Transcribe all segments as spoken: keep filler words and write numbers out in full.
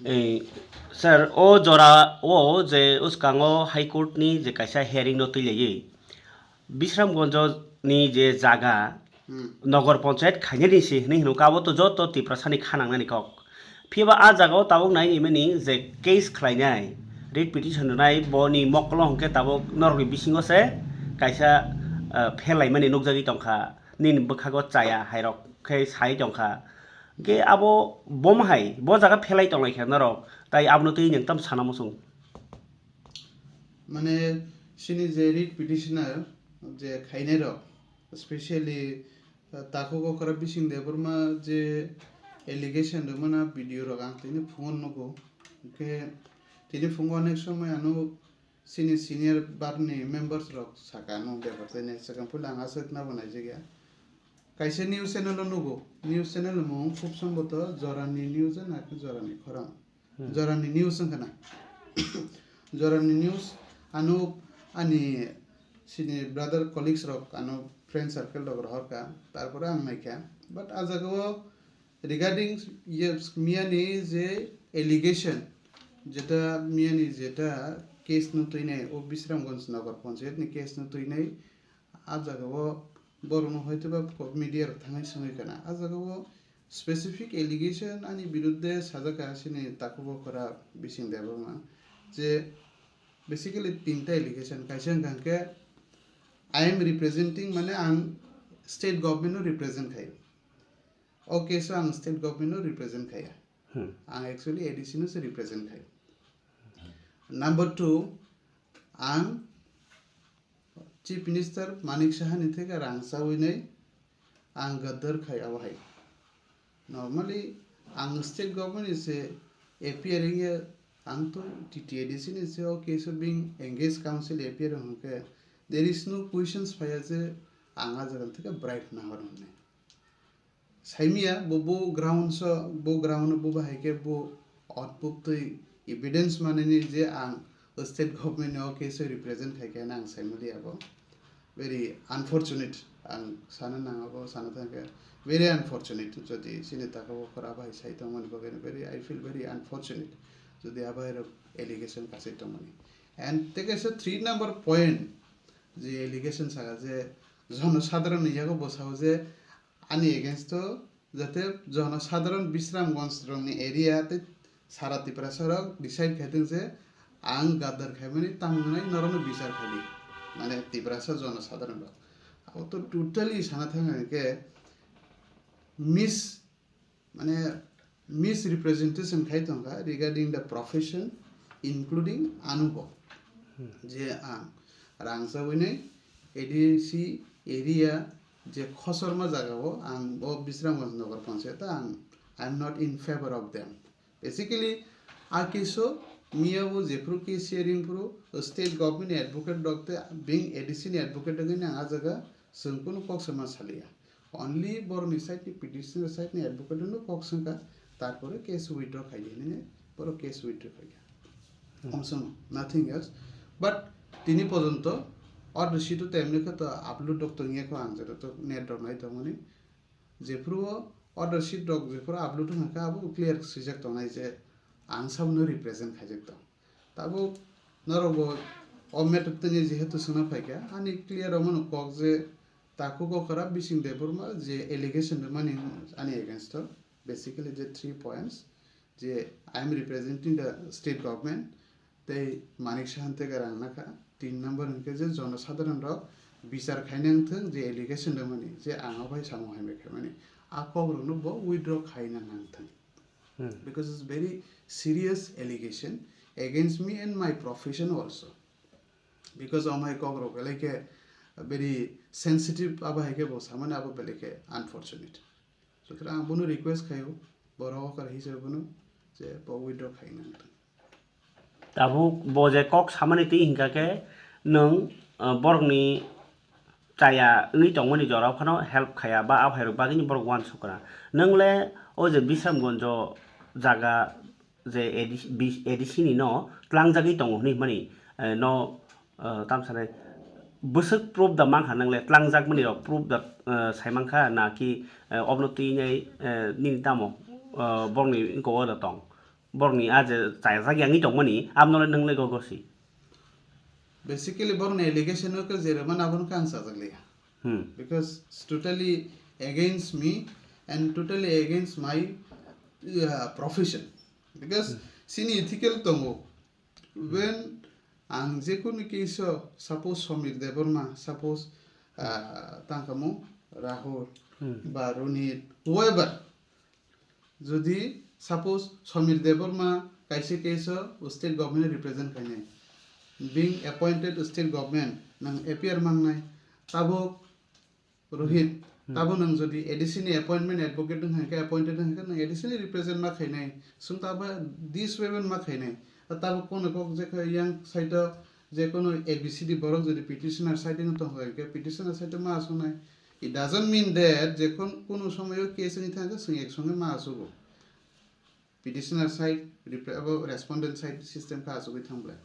Ei, sir, o jora o je uskango High Court ni je kaisa hearing no twi laiwi, Bisramganj ni je jaga, Hmm. Nogor Panchayat khainani se hinwi hino, abo to joto Tiprasa ni kha nangnani kok. Phiya ba a jaga o tabuk nai nai mani je case khlainai, writ petition rwnai, boni mokolo hwnkhe tabuk norok ni bisingo se kaisa, ah, phelai mani nukjagwi tongkha, nini bwkhago chaya hairok khe sai tongkha. Hwnkhe abo bomo hai bo jaga phelai tonglaikha norok, tai abono twi nwng tamo sana muchung? Mane, chini je writ petitioner je khainai rok, specially, uh, Takhuk Okra Bising Debbarma je allegation rwmana video rok ang tini phungo nugo. Hwnkhe tini phungo onek somoi ano chini senior bar ni members rok saka ano bepar tei nai swkang puila ang aswk nabo naijak ya. Kaisa news channel o nugo, news channel ni mung khub somboto Jorani News na khe Jorani Khorang. Hmm. Jorani News wngkha na. Jorani News ano ani chini brother colleagues rok ano friend circle rok rohorkha, tarpore ang naikha. But a jaga o regarding ye miyani je allegation, jeta miyani jeta case no twinai o Bisramganj Nogor Panchayat ni case no twinai, a jaga o borok no hoitoba media rok thangwi swngwi khana. A jaga o specific allegation ani birudde sajak kha chini Takhuk Okra Bising Debbarma je basically tinta allegation. Kaisa wngkha hwnkhe, "I am representing," mane ang state government no represent khai. O case o ang state government no represent khaiya. Hmm. Ang actually A D C no se represent khai. Number two, ang Chief Minister Manik Saha ni theke rang chawi nai ang gadar khai abo hai. Normally, ang state government ni se appear wngya, ang to T T A D C ni se o case o being engaged counsel appear hwnkhe, there is no questions phaiya je ang a jaga theke bribe nahor hwnwi. Saimia bo, bo ground so, bo ground bo bahai khe bo output twi evidence manani je ang state government ni o case o represent khai khe ang saimali abo. Very unfortunate, ang sana nang abo sana thang khe very unfortunate. Jodi chini Takhuk Okra bahai sai tongmani bagwi very, I feel very unfortunate. Jodi abai rok allegation kasai tongmani. And tei kaisa three number point je allegation saka je jono sadharon ni yago bo sao je ani against o jate jono sadharon Bisramganj rokni area tei sara Tiprasa rok decide khaithung je ang gadar khaimani tamo hwnwi norokno bichar khaidi, mane Tiprasa jono sadharon rok. Abo to totally sana thang hwnkhe mis-, mane misrepresentation khai tongkha regarding the profession, including anubo. Hmm. Je ang rangchawinai A D C area je khosorma jagao ang o Bisramganj Nagar Panchayat ang, I am not in favor of them. Basically, a case o miya bo jephuru case hearing phuru state government advocate rok tei being A D C ni advocate wngwi ang a jaga chwng kunu kok sama saliya. Only borokni side ni, petitioner side ni advocate no kok swngkha, tarpore case withdraw khaidi hinwi borok case withdraw khaikha. Hmm. Omsong, nothing else. But tini pojonto order sheet o temni khe to upload rok tongya kho ang joto to net rok nai tongmani. Jephuru o order sheet rok jephuru upload wngkha abo clear swijak tongnai je ang sabono represent khaijak tong. Tabuk norokbo o matter tini jehetu swngna phaikha, ani clear wngmano kok je Takhuk Okra Bising Debbarma je allegation rwmani ani against o, basically je three points, je I am representing the state government, tei Manik Sahan tei rang nakha, tin number hwnkhe je jonosadharon rok bichar khaina wngthung je allegation rwmani je ang o bai samung hamya khaimani, a kok rokno bo withdraw khaina nangthung. Hmm. Because it's very serious allegation against me and my profession also. Because amhai kok rok belai khe very sensitive, abo hai khe bo samani abo belai khe unfortunate. Sutrang ang bono request khaio, borok okar hisabe bono je bo withdraw khaina wngthung. Tabuk bo je kok samani twi hinkha khe nwng, ah, borokni chaya wngwi tongmani jorao phano help khaya ba aphai rok bagwino borok uansukha. Nwng le o je Bisramganjo jaga je A D C, bis-, A D C ni no tlangjagwi tongo hinwi hwnmani, eh, no, eh, tamsanai bwswk proof da mankha nwng le tlangjak mani rok proof da, eh, sai mankha na ki, eh, obno twi nai, eh, nini tamo, eh, borokni wngkok o da tong. borokni a je chajak yangwi tongmani, abnole nwng le gogo si. Basically, borokni allegation o khe je rwmani abono khe ang chajak liya. Hmm. Because it's totally against me and totally against my uh, profession. Because chini ethical tongo. When ang jekunu case o, suppose Somir Debbarma, suppose uh, tangkamo Rahul Hmm. ba Ronit, whoever, jodi suppose Somir Debbarma kaisa case o state government represent khainai, being appointed state government nang appear mangnai, tabuk Rohit, tabo nang jodi A D C ni appointment advocate wng kha, appointed wng kha, nang A D C ni represent ma khainai, sung tabo this way ma khainai. Tabo kono kok je kha yang side o je kono A B C D borok jodi petitioner side o tong kha, petitioner side o ma asonai. It doesn't mean that je kon-, kono somoyo case wngwi thang kha, sung ek songe ma asogo. Petitioner side, repre-, abo respondent side system khe achugwi thang belai.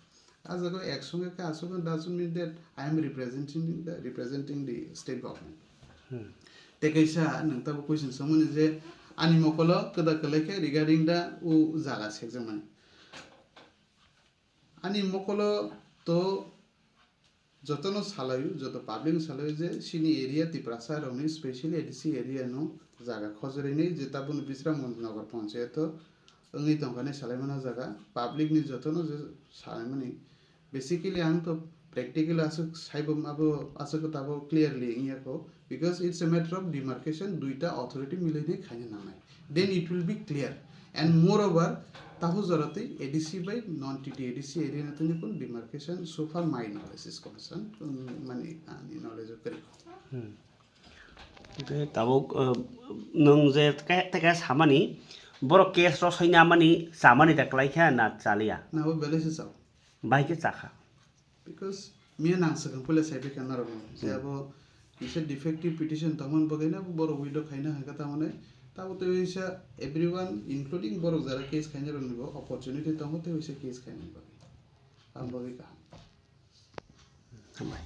A jaga o ek songe khe achugwi doesn't mean that I am representing the, representing the state government. Tei kaisa nwng tabuk question swngmani je ani mokolo kwda kwlai khe regarding the o jaga sekjakmani. Ani mokolo to jotono salaio, joto public no salaio je chini area Tiprasa rokni specially A D C area no jaga khojorwi nai je tabukni Bisramganj Nagar Panchayat o wngwi tongkha nai salaimano jaga public ni jotono je salaimani. Basically ang to practical aswk saibo abo aswk tabo clearly wngya kho, because it's a matter of demarcation, duita authority milainai khaina nangnai, then it will be clear. And moreover, tahu jorotwi A D C by non T T A D C area no tini kun demarcation, so far my knowledge is concerned, um, mani ani knowledge o kwrwi kho. Hwnkhe tabuk uh, nwng je teka teka samani borok case rw soina mani chamani da kwlai kha na chaliya? Na bo belai se chao. Bai khe chakha. Because miya nang swkang puila sai phai kha norok no je abo kisa defective petition tongmani bagwi no borok withdraw khaina hwnkha, tamoni tabo tei waisa everyone including borok jara case khainai rokni bo opportunity tongo tei waisa case khainani bagwi. Ang bagwi kaham. Hambai.